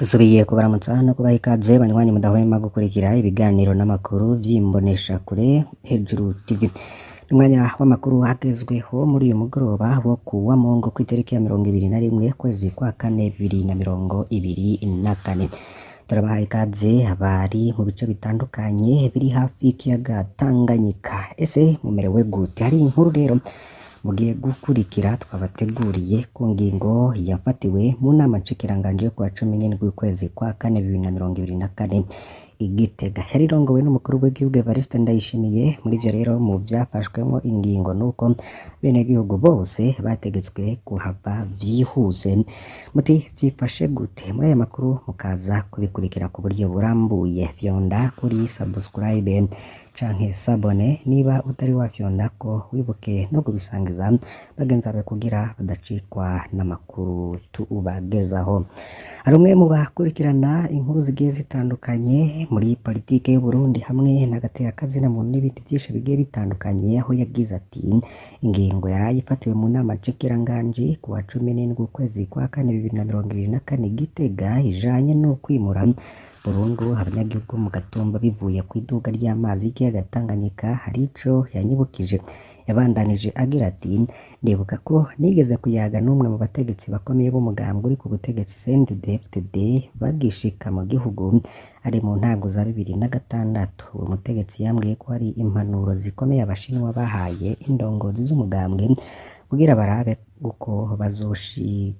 Dusubiye kubaramutsa no kubaha ikaze banywanyi mudahwema gukurikira ibiganiro n'amakuru vy'imboneshakure Hejuru TV. Umwanya w'amakuru agezweho muri uyu mugoroba wo kuwa Mungu kw'itariki ya 21 kwezi kwa kane 2024. Turabaha ikaze abari mu bice bitandukanye biri hafi y'ikiyaga Tanganyika. Ese mumerewe gute? Hari inkuru rero mugiye gukurikira twabateguriye ku ngingo yafatiwe mu nama nshikiranganji yo kuwa 17 ukwezi kwa kane 2024 i Gitega. Yari irongowe n'umukuru w'igihugu Evariste Ndayishimiye. Muri ivyo rero mu vyafashwemwo ingingo nuko benegihugu bose bategetswe kuhava vyihuse. Muti vyifashe gute? Muri aya makuru mukaza kubikurikira ku buryo burambuye. Fyonda kuri subscribe canke sabone niba utari wafyondako, wibuke no kubisangiza bagenzi bawe kugira badacikwa n'amakuru tubagezaho. Hari umwe mu bakurikirana inkuru zigiye zitandukanye muri politike y'Uburundi hamwe n'agateka muntu n'ibindi vyinshi bigiye bitandukanye, aho yagize ati ingingo yaraye ifatiwe mu nama nshikiranganji kuwa 17 ukwezi kwa kane 2024 Gitega ijanye no kwimura burundu abanyagihugu mu Gatumba bivuye kw'iduga ry'amazi y'ikiyaga Tanganyika hari ico yanyibukije. Yabandanije agira ati ndibuka ko nigeze kuyaga n'umwe mu bategetsi bakomeye b'umugambwe uri ku butegetsi CNDD-FDD bagishika mu gihugu ari mu ntango za 2006. Uwo mutegetsi yambwiye ko hari impanuro zikomeye abashinwa bahaye indongozi z'umugambwe kugira barabe uko bazoshira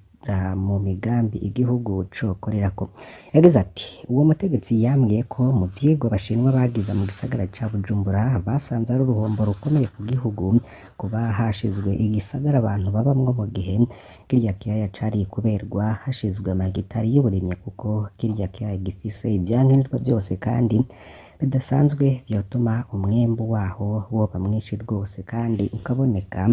mu migambi igihugu cokorerako. Yagize ati uwo mutegetsi yambwiye ko mu vyigwa abashinwa bagize mu gisagara ca Bujumbura basanze ari uruhombo rukomeye ku gihugu kuba hashizwe igisagara abantu babamwo mu gihe kirya kiyaya cari kuberwa hashizwe amahegitari y'uburimyi kuko kirya kiyaya gifise ivyankenerwa vyose kandi bidasanzwe vyotuma umwimbu waho woba mwinshi rwose kandi ukaboneka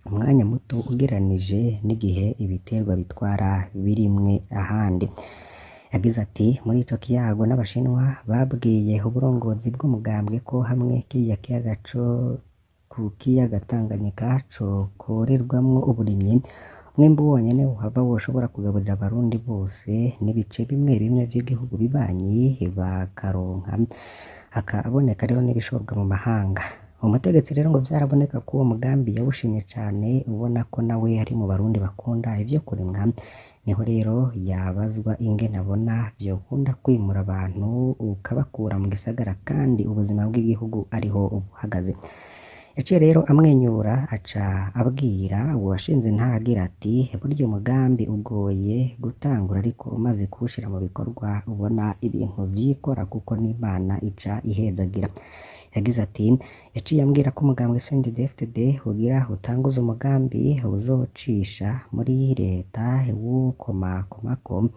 umwanya muto ugereranije n'igihe ibiterwa bitwara birimwe ahandi. Yagize ati muri ico kiyago n'abashinwa babwiye uburongozi bw'umugambwe ko hamwe kiriya kiyaga co ku kiyaga Tanganyika cokorerwamwo uburimyi, umwimbu wonyene wohava woshobora kugaburira abarundi bose n'ibice bimwe bimwe vy'igihugu bibanyi bakaronka, hakaboneka rero n'ibishorwa mu mahanga. Umutegetsi rero ngo vyaraboneka ko uwo mugambi yawushimye cane, ubona ko nawe ari mu barundi bakunda ivyo kurimwa, niho rero yabazwa ingene abona vyokunda kwimura abantu ukabakura mu gisagara kandi ubuzima bw'igihugu ariho buhagaze. Yaciye rero amwenyura aca abwira uwashinze intahe agira ati burya umugambi ugoye gutangura ariko umaze kuwushira mu bikorwa ubona ibintu vyikora kuko n'Imana ica ihezagira. Yagize ati yaciye ambwira ko umugambwe CNDD-FDD ugira utanguze umugambi uzocisha muri leta iwukomakomako,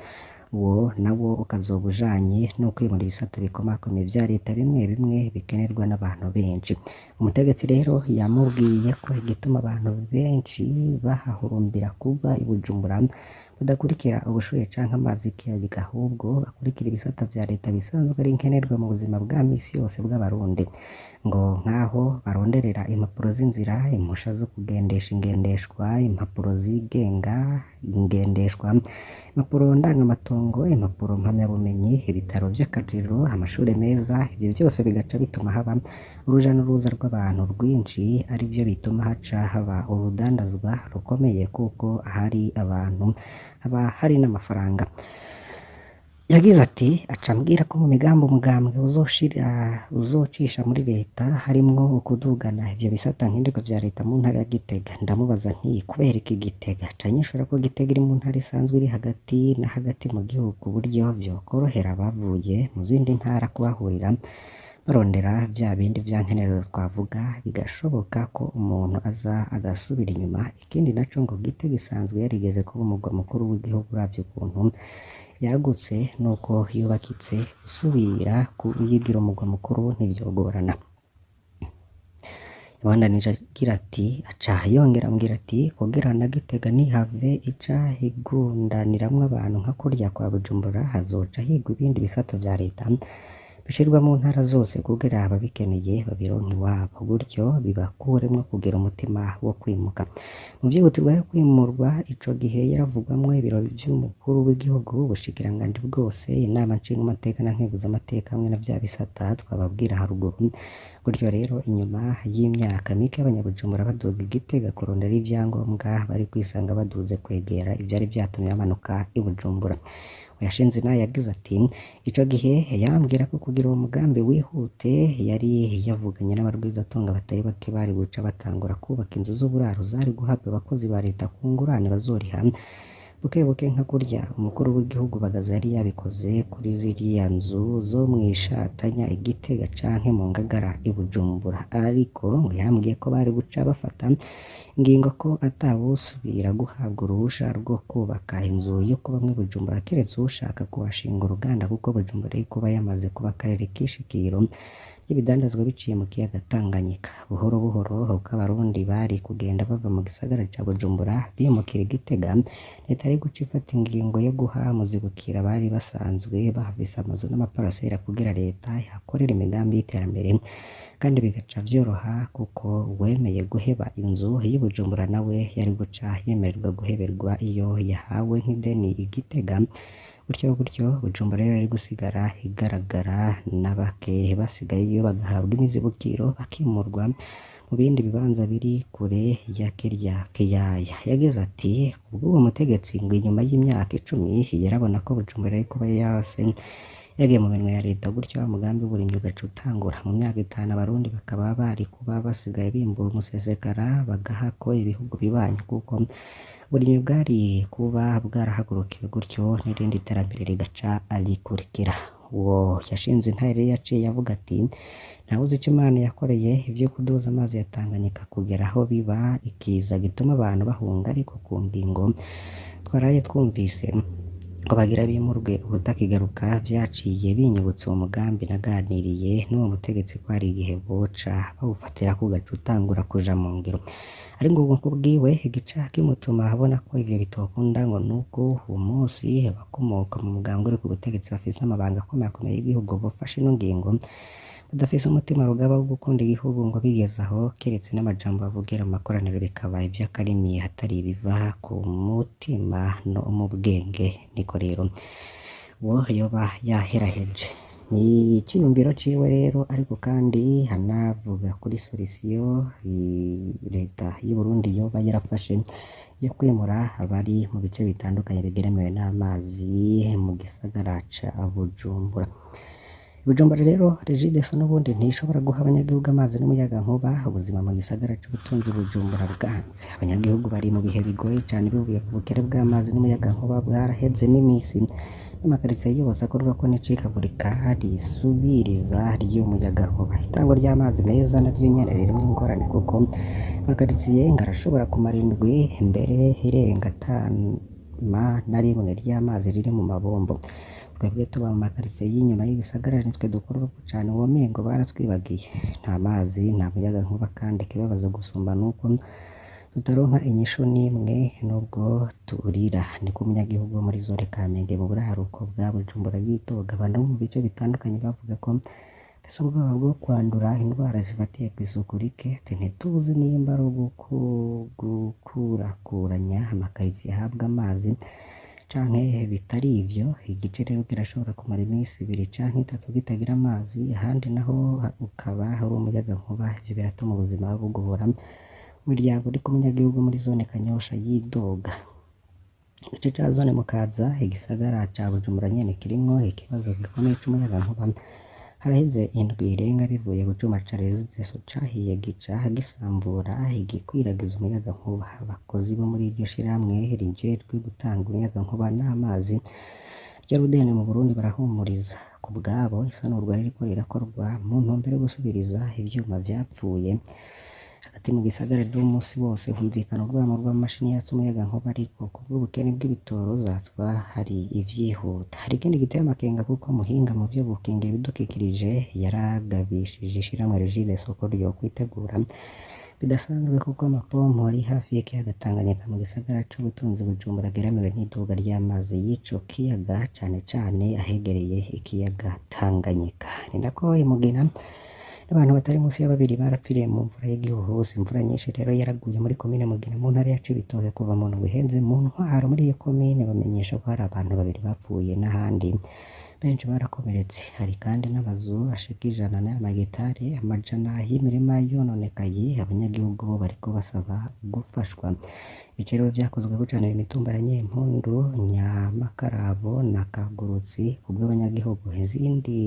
uwo nawo ukazoba ujanye no kwimura ibisata bikomakomeye vya leta bimwe bimwe bikenerwa n'abantu benshi. Umutegetsi rero yamubwiye ko igituma abantu benshi bahahurumbira kuba i Bujumbura badakurikira ubushuhe canke amazi y'ikiyaga ahubwo bakurikira ibisata vya leta bisanzwe ari nkenerwa mu buzima bwa misi yose bw'abarundi, ngo nkaho baronderera impapuro z'inzira, impusha zo kugendesha ingendeshwa, impapuro zigenga ingendeshwa, impapuro ndangamatongo, impapuro mpamyabumenyi, ibitaro vy'akarorero, amashure meza, ivyo vyose bigaca bituma haba uruja n'uruza rw'abantu rwinshi arivyo bituma haca haba urudandazwa rukomeye kuko ahari abantu haba hari n'amafaranga. Yagize ati aca ambwira ko mu migambi umugambwe uzoshira uzocisha muri leta harimwo ukudugana ivyo bisata nkenerwa vya leta mu ntara ya Gitega. Ndamubaza nti kubera iki Gitega? Aca anyishura ko Gitega iri mu ntara isanzwe iri hagati na hagati mu gihugu ku buryo vyokorohera abavuye mu zindi ntara kuhahurira barondera vya bindi vyankenerwa twavuga, bigashoboka ko umuntu aza agasubira inyuma. Ikindi naco ngo Gitega isanzwe yarigeze kuba umurwa mukuru w'igihugu uravye ukuntu yagutse nuko yubakitse, gusubira kuyigira umurwa mukuru ntivyogorana. Yabandanije agira ati aca yongera ambwira ati kugira na Gitega ntihave ica igundaniramwo abantu nka kurya kwa Bujumbura hazoca higwa ibindi bisata vya leta bishirwa mu ntara zose kugira ababikeneye babironke iwabo, gutyo bibakuremwo kugira umutima wo kwimuka. Mu vyihutirwa yo kwimurwa ico gihe yaravugwamwo ibiro vy'umukuru w'igihugu, ubushikiranganji bwose, inama nshingamateka na nkenguzamateka hamwe na vya bisata twababwira haruguru. Gutyo rero inyuma y'imyaka mike abanyabujumbura baduga i Gitega kurondera ivyangombwa bari kwisanga baduze kwegera ivyari vyatumye bamanuka i Bujumbura. Uyashinze nawe yagize ati ico gihe yambwira ko kugira uwo mugambi wihute yari yavuganye n'abarwizatunga batari bake bari guca batangura kubaka inzu z'uburaro zari guhabwa abakozi ba leta ku ngurane bazoriha buke buke nka kurya umukuru w'igihugu Bagaza yari yabikoze kuri ziriya nzu zo mw'Ishatanya i Gitega canke mu Ngagara i Bujumbura, ariko ngo yambwiye ko bari guca bafata ingingo ko atawusubira guhabwa uruhusha rwo kubaka inzu yo kubamwo i Bujumbura kiretse uwushaka kuhashinga uruganda kuko Bujumbura iri kuba yamaze kuba akarere k'ishikiro ry'ibidandazwa biciye mu kiyaga Tanganyika. Buhoro buhoro uko abarundi bari kugenda bava mu gisagara ca Bujumbura bimukira i Gitega, leta yari guca ifata ingingo yo guha muzibukira abari basanzwe bahafise amazu n'amaparasera kugira leta ihakorere imigambi y'iterambere kandi bigaca vyoroha kuko uwemeye guheba inzu y'i Bujumbura nawe yari guca yemererwa guheberwa iyo yahawe nk'ideni i Gitega. Gutyo gutyo Bujumbura rero yari gusigara igaragara na bake basigayeyo bagahabwa imizibukiro bakimurwa mu bindi bibanza biri kure ya kirya kiyaya. Yagize ati kubw'uwo mutegetsi ngo inyuma y'imyaka 10 yarabona ko Bujumbura yari kuba yose yagiye mu minwe ya leta, gutyo wa mugambi w'uburimyi ugaca utangura. Mu myaka 5 abarundi bakaba bari kuba basigaye bimbura umusesekara bagahako ibihugu bibanyi kuko uburimyi bwari kuba bwarahagurukiwe, gutyo n'irindi terambere rigaca rikurikira. Uwo yashinze intare rero yaciye avuga ati ntawuzi ico Imana yakoreye ivyo kuduza amazi ya Tanganyika kugera aho biba ikiza gituma abantu bahunga, ariko ku ngingo twaraye twumvise ngo bagira bimurwe ubutakigaruka vyaciye binyibutsa uwo mugambi naganiriye n'uwo mutegetsi ko hari igihe boca bawufatira ku gaca utangura kuja mu ngiro. Ariko ngo kubwiwe igica kimutuma abona ko ivyo bitokunda ngo nuko uwo munsi abakomoka mu mugambwe uri ku butegetsi bafise amabanga akomakomeye y'igihugu bofashe ino ngingo badafise umutima rugaba wo gukunda igihugu ngo bigeze aho keretse n'amajambo bavugira mu makoraniro bikaba ivy'akarimi hatari ibiva ku mutima no mu bwenge. Niko rero uwo yoba yaheraheje ni iciyumviro ciwe rero, ariko kandi hanavuga kuri solution leta y'u Burundi yoba yarafashe yo kwimura abari mu bice bitandukanye bigeramiwe n'amazi mu gisagara ca Bujumbura. Bujumbura rero Regideso n'ubundi ntishobora guha abanyagihugu amazi n'umuyagankuba. Ubuzima mu gisagara c'ubutunzi Bujumbura bwanze. Abanyagihugu bari mu bihe bigoye cane bivuye ku bukene bw'amazi n'umuyagankuba bwaraheze n'imisi n'amakaritsiye yose akorwako n'icikagurika risubiriza ry'umuyagankuba. Itangwa ry'amazi meza naryo nyene ririmwo ingorane kuko amakaritsiye ngo arashobora kumara indwi mbere irenga atama na rimwe ry'amazi riri mu mabombo. Twebwe tuba mu makaritsiye y'inyuma y'igisagara nitwe dukorwako cane womengo baratwibagiye. Nta mazi, nta muyagankuba kandi ikibabaza gusumba nuko tutaronka inyishu n'imwe nubwo turira. Niko umunyagihugu wo muri zone Kamenge mu buraruko bwa Bujumbura yitoga. Abantu bo mu bice bitandukanye bavuga ko bafise ubwoba bwo kwandura indwara zifatiye kw'isuku rike, ati ntituzi nimba ari ugukurakuranya amakaritsiye ahabwa amazi canke bitari ivyo. Igice rero kirashobora kumara imisi 2 canke 3 kitagira amazi, ahandi naho ukaba ari umuyagankuba. Ivyo biratuma ubuzima bugora imiryango. Ariko umunyagihugu muri zone Kanyosha yidoga. Igice ca zone Mukaza igisagara ca Bujumbura nyene kirimwo ikibazo gikomeye c'umuyagankuba. Haraheze indwi irenga bivuye ku cuma ca Regideso cahiye gica gisambura igikwiragiza umuyagankuba. Abakozi bo muri iryo shirahamwe rijejwe gutanga umuyagankuba n'amazi rya Rudene mu Burundi barahumuriza. Ku bwabo isanurwa ririko rirakorwa mu ntumbero yo gusubiriza ivyuma vyapfuye. Hagati mu gisagara rero umunsi wose humvikana urwamo rw'amamashini yatsa umuyagankuba, ariko kubw'ubukene bw'ibitoro zatswa hari ivyihuta. Hari ikindi giteye amakenga kuko umuhinga mu vyo gukingira ibidukikije yaragabishije ishirahamwe Regideso ko ryokwitegura Bidasanzwe kuko amapompo ari hafi y'ikiyaga Tanganyika mu gisagara c'ubutunzi Bujumbura ageramiwe n'iduga ry'amazi y'ico kiyaga cane cane ahegereye ikiyaga Tanganyika. Ni nako i Mugina abantu batari munsi ya babiri barapfiriye mu mvura y'igihuhusi. Imvura nyinshi rero yaraguye muri komine Mugina mu ntara ya Cibitoke kuva mu ndwi iheze. Mu ntwaro muri iyo komine bamenyesha ko hari abantu babiri bapfuye n'ahandi benshi barakomeretse. Hari kandi n'amazu ashika 100 n'amagitari 100 y'imirima yononekaye. Abanyagihugu bo bariko basaba gufashwa. Ibice rero vyakozwe gucanira imitumba ya Nyempundu, Nyamakarabo na Kagurutsi kubw'abanyagihugu. Izindi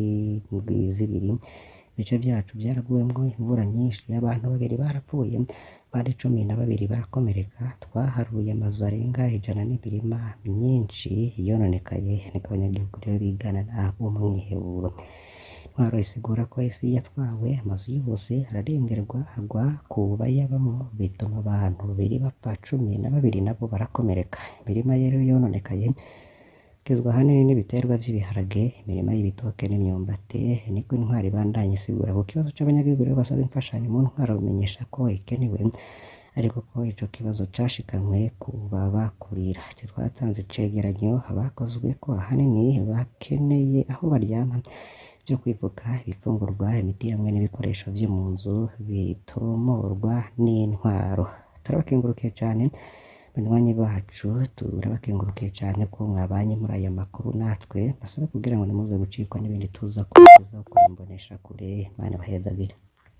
ndwi zibiri ibice vyacu vyaraguwemwo imvura nyinshi, abantu babiri barapfuye, abandi 12 barakomereka. Twaharuye amazu arenga 100 n'imirima myinshi yononekaye, niko abanyagihugu rero bigana umwiheburo. Intwaro isigura ko isi yatwawe, amazu yose ararengerwa agwa ku bayabamwo, bituma abantu babiri bapfa, 12 nabo barakomereka. Imirima rero yononekaye igizwe ahanini n'ibiterwa vy'ibiharage, imirima y'ibitoke n'imyumbati, niko intwaro ibandanya isigura. Ku kibazo c'abanyagihugu rero basaba imfashanyo mu ntwaro bamenyesha ko ikenewe, ariko ko ico kibazo cashikanywe ku babakurira. Ati twatanze icegeranyo, abakozweko ahanini bakeneye aho baryama, ivyo kwifuka, ibifungurwa, imiti hamwe n'ibikoresho vyo mu nzu bitomorwa n'intwaro. Turabakengurukiye cane banywanyi bacu, turabakengurukiye cane ko mwabanye muri aya makuru natwe. Mbasabe kugira ngo ntimuze gucikwa n'ibindi tuza kubagezaho kuri Imboneshakure. Imana ibahezagire.